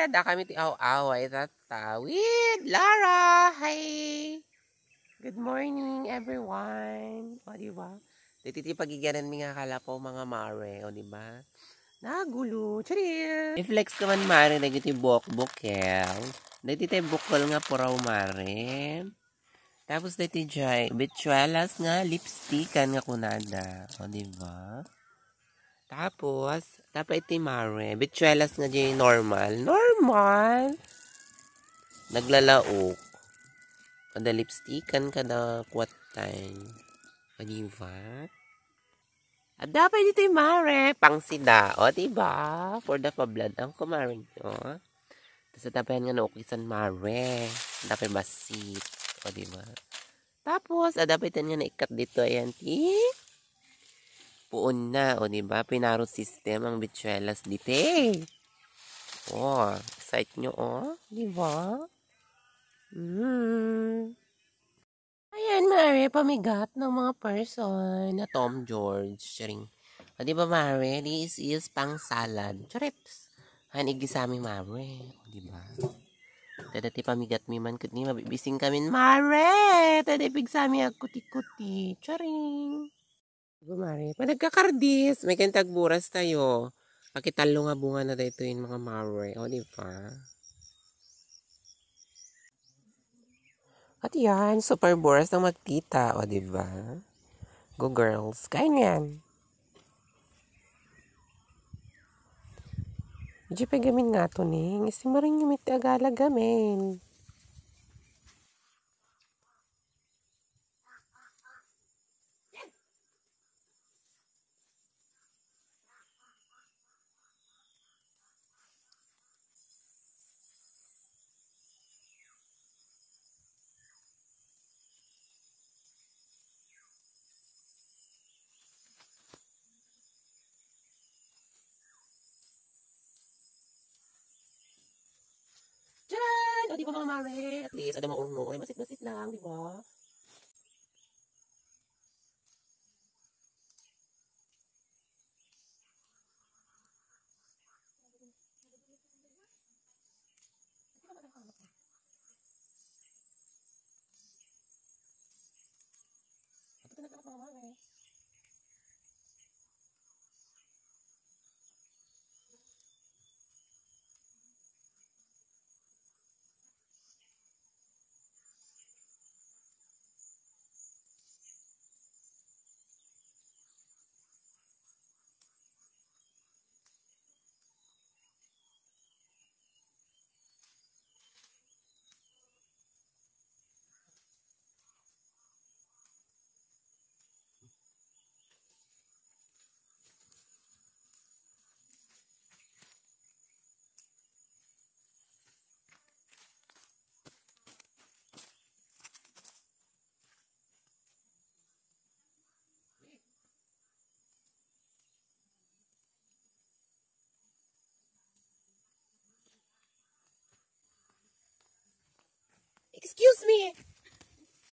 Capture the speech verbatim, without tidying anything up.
Adda kami ti aw-away tatta with Lara. Hi! Good morning, everyone. O, di ba? Daytoy ti pagigianan mi nga kalapaw, mga mare. O, di ba? Nagulo. Charing! I-flex ko man, mare, dagiti buok-bukel. Daytoy ti bukol nga puraw, mare. Tapos daytoy jay, bitsuelas nga lipstickan nga kunada. O, di ba? Tapos, tapay ti mare, bitsuelas nga di normal. Normal! Naglalaok. Kada lipstickan, kada kuwat time. O, di ba? Adda pay ditoy, mare, pangsida. O, di ba? For the pablad ang kumare, o. Tas adda pay nga naukisan, mare. Adda pay bassit. O, di ba? Tapos, adda pay nga naikkat dito. Ayan, ti puonna. O, di ba? Pinaro system ang bitsuelas dito. O, excite nyo, o. Di ba? Mm. Ayan, mare, pamigat ng mga person na Tom George. Charing. O, di ba, mare? This is pang salad. Charits. Han, igisami, mare. O, di ba? Tada ti pamigat mi man, kutni, mabibising kami, mare. Tada ipigsami, agkuti-kuti. Charing. Di ba, mare? Panagkakardis, may kantag buras tayo. Pakitallo nga bunga na daytoy, mga mare. O, di ba? At yan, super buras ng magtita. O, di ba? Go, girls. Kain yan. Medyo pagamin nga to, Ning. Isimarin nyo mit agala gamin. Charan! O, di ba, mga mare? At least, ada maurno. Ay, basit-basit lang, di ba? Excuse me.